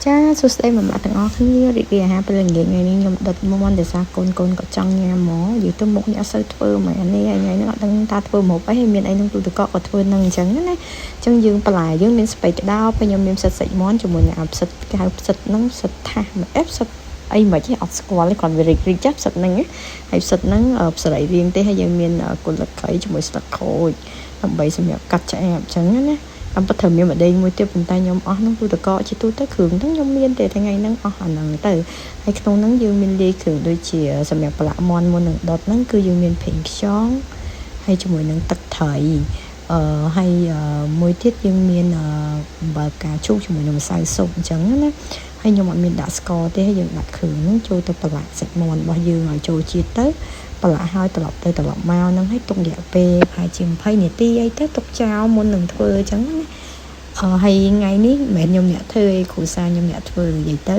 ចាសួស្តីម៉ាក់ទាំងអស់គ្នារីករាយអាហារពេលល្ងាចថ្ងៃនេះខ្ញុំដុតមាន់ដោយសារកូនកូនក៏ចង់ញ៉ាំហ្មងនិយាយទៅមុខនេះអត់សូវធ្វើហ្មងនេះថ្ងៃនេះអត់ដឹងថាធ្វើម្ហូបអីហើយមានអីក្នុងទូទឹកកកក៏ធ្វើនឹងអញ្ចឹងណាអញ្ចឹងយើងបន្លែយើងមានស្ពៃក្តោបហើយខ្ញុំមានផ្សិតសាច់មាន់ជាមួយនឹងអាផ្សិតគេហៅផ្សិតហ្នឹងផ្សិតថាសអេផ្សិតអីមិនទេអត់ស្គាល់ទេគ្រាន់វារិចរិចចាផ្សិតហ្នឹងហើយផ្សិតហ្នឹងផ្សរីរៀងទេហើយយើងមានគល់លក្ខីជាមួយស្លឹកក្រូចដើម្បីសម្រាប់កាត់ឆ្អាបអញ្ចឹងណាតាមពិតត្រូវមានម្ដេងមួយទៀតប៉ុន្តែខ្ញុំអស់ហ្នឹងទូទឹកកកជាទូទៅគ្រឿងហ្នឹងខ្ញុំមានទេថ្ងៃហ្នឹងអស់អាហ្នឹងទៅហើយក្នុងហ្នឹងយើងមានលាយគ្រឿងដូចជាសម្រាប់ប្រឡាក់មាន់មុននឹងដុតហ្នឹងគឺយើងមានប្រេងខ្យងហើយជាមួយនឹងទឹកត្រីអឺហើយមួយទៀតយើងមានអំបិលផ្កាឈូកជាមួយនឹងម្សៅស៊ុបអញ្ចឹងណាហើយខ្ញុំអត់មានដាក់ស្ករទេហើយយើងដាក់គ្រឿងហ្នឹងចូលទៅប្រឡាក់សាច់មាន់របស់យើងឲ្យចូលជាតិទៅប្រឡាក់ហើយត្រឡប់ទៅត្រឡប់មកហ្នឹងហើយទុករយៈពេលប្រហែលជា20នាទីអីទៅទុកចោលមុននឹងធ្វើអញ្ចឹងណាអឺហើយថ្ងៃនេះមិនមែនខ្ញុំអ្នកធ្វើឯងគ្រូសាខ្ញុំអ្នកធ្វើនិយាយទៅ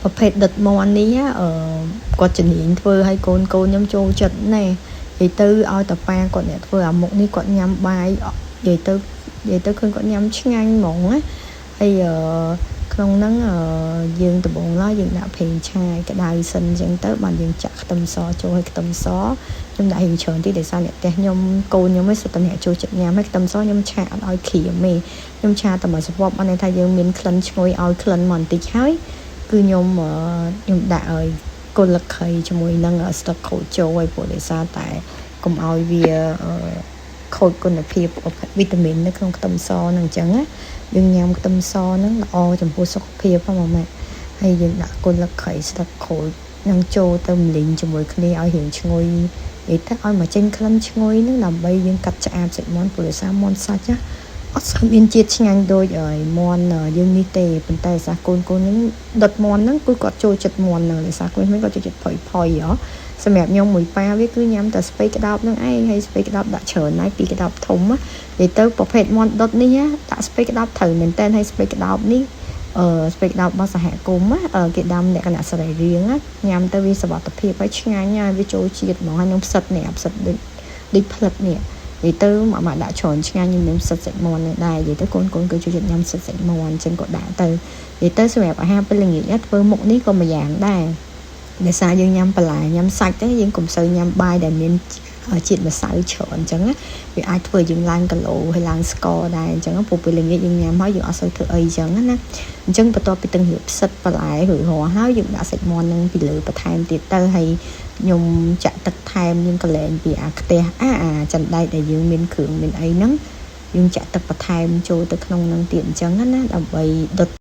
ប្រភេទដុតមាន់នេះអឺគាត់ជំនាញធ្វើឲ្យកូនកូនខ្ញុំចូលចិត្តណែនិយាយទៅឲ្យតប៉ាគាត់អ្នកធ្វើអាមុខនេះគាត់ញ៉ាំបាយនិយាយទៅនិយាយទៅឃើញគាត់ញ៉ាំឆ្ងាញ់ហ្មងណាហើយអឺក្នុងហ្នឹងយើងដំបងឡើយយើងដាក់ប្រេងឆាក្តៅសិនអញ្ចឹងទៅបានយើងចាក់ខ្ទឹមសចូលឲ្យខ្ទឹមសខ្ញុំដាក់រៀងច្រើនតិចដោយសារអ្នកផ្ទះខ្ញុំកូនខ្ញុំឯងសុទ្ធតែអ្នកចូលចិត្តញ៉ាំហើយខ្ទឹមសខ្ញុំឆាអត់ឲ្យក្រៀមទេខ្ញុំឆាតែមួយស្វប់អត់ន័យថាយើងមានក្លិនឈ្ងុយឲ្យក្លិនមកបន្តិចហើយគឺខ្ញុំខ្ញុំដាក់ឲ្យគល់លក្ខីជាមួយនឹងស្លឹកក្រូចចូលឲ្យព្រោះដោយសារតែកុំឲ្យវាខូចគុណភាពវីតាមីននៅក្នុងខ្ទឹមសហ្នឹងអញ្ចឹងណាយើងញ៉ាំខ្ទឹមសហ្នឹងល្អចំពោះសុខភាពហ្នឹងម៉ាក់ហើយយើងដាក់គល់លក្ខីស្លឹកក្រូចនឹងចូលទៅម្លីងជាមួយគ្នាឲ្យរៀងឈ្ងុយនិយាយទៅឲ្យមកចេញក្លិនឈ្ងុយហ្នឹងដើម្បីយើងកាត់ឆ្អាបសាច់មាន់ព្រោះដោយសារមាន់សាច់ណាអត់សូវមានជាតិឆ្ងាញ់ដូចមាន់យើងនេះទេប៉ុន្តែសារកូនកូនហ្នឹងដុតមាន់ហ្នឹងគឺគាត់ចូលចិត្តមាន់ហ្នឹងដោយសារកូនហ្នឹងគាត់ចូលចិត្តផុយផុយហ៎សម្រាប់ខ្ញុំមួយប៉ាវាគឺញ៉ាំតែស្ពៃក្តោបហ្នឹងឯងហើយស្ពៃក្តោបដាក់ច្រើនហើយពីរក្តោបធំនិយាយទៅប្រភេទមាន់ដុតនេះដាក់ស្ពៃក្តោបត្រូវមែនតើហើយស្ពៃក្តោបនេះអឺស្ពៃក្តោបរបស់សហគមន៍គេដាំលក្ខណៈសរីរាង្គញ៉ាំទៅវាសុវត្ថិភាពហើយឆ្ងាញ់ហើយវាចូលជាតិហ្មងហើយនឹងផ្សិតនេះផ្សិតដូចដូចផ្លិតនេះនិយាយទៅមកមកដាក់ច្រើនឆ្ងាញ់ខ្ញុំនឹងផ្សិតសាច់មាន់នេះដែរនិយាយទៅកូនកូនគឺចូលចិត្តញ៉ាំផ្សិតសាច់មាន់អញ្ចឹងក៏ដាក់ទៅនិយាយទៅសម្រាប់អាហារពេលល្ងាចធ្វើមុខនេះក៏មួយយ៉ាងដែរដោយសារយើងញ៉ាំបន្លែញ៉ាំសាច់ទៅយើងកុំសូវញ៉ាំបាយដែលមានជាតិម្សៅច្រើនអញ្ចឹងណាវាអាចធ្វើយើងឡើងគីឡូហើយឡើងស្ករដែរអញ្ចឹងព្រោះពេលល្ងាចយើងញ៉ាំហើយយើងអត់សូវធ្វើអីអញ្ចឹងណាអញ្ចឹងបន្ទាប់ពីទាំងរៀបផ្សិតបន្លែរួចរាល់ហើយយើងដាក់សាច់មាន់នឹងពីលើបន្ថែមទៀតទៅហើយខ្ញុំចាក់ទឹកថែមយើងកលែងពីអាខ្ទះអាអាចិនដែកដែលយើងមានគ្រឿងមានអីហ្នឹងយើងចាក់ទឹកបន្ថែមចូលទៅក្នុងនឹងទៀតអញ្ចឹងណាដើម្បីដុត។